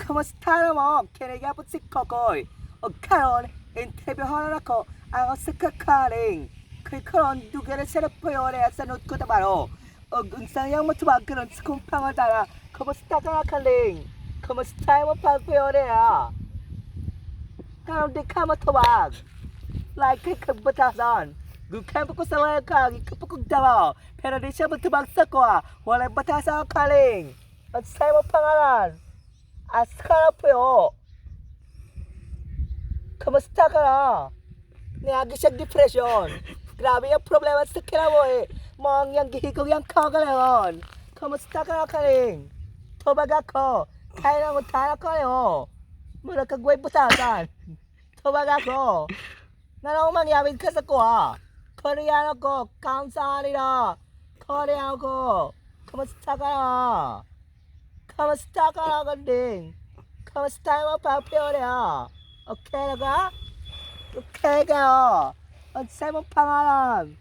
Kumusta na mo? Kini gyapon si Kokoy. O karon, interview nako ang usa ka kaling. Kay karon dugay na siya nagpuyo sa North Cotabato. Og unsa iyang matubag karon sa kong pangutana? Kumusta ka, kaling? Kumusta mo pagpuyo niya? Karon di ka matubag. Like kay kagbatasan. Gukan pa ko sa lakang, ikapakog Davao. Pero di siya matubag sa ko. Walay batasan ang kaling. Unsay mo pangalan? Asa ka na puyo? Kamusta ka na? Niagi siya depression. Grabe yung problema sa kinabuhi. Mong yang gihikog yung kagalingon. Kamusta ka na, kaling? Tubag ako. Kaya na utana ko yo. Mura kag way butasan. Tubag ako. Nganong mangyawid ka sa kuha? Koreano ko. 감사합니다. Koreano ko. Kamusta ka na? Kamusta ka na, kanding? Kamusta mo pagpuyo niya? Okay na ka? Okay ka? Unsay mo pangalan?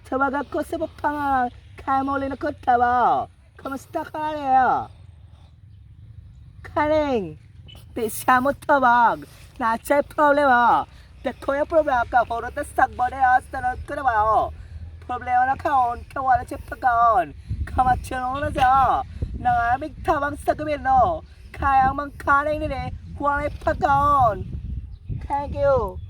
Tawag ako sa mo pangalan. Kaya mo ulit ako tawa. Kamusta ka niya? Kaling, di siya mo tawag. Naa siya'y problema. Dako yung problema ka. Hurot na sakbo niya sa North Cotabato. Problema na kaon. Kawala siya pagkaon. Kamatsyon na siya. Nangamig tabang sa gobyerno. Kaya ang mga kaling nini, walay pagkaon. Thank you.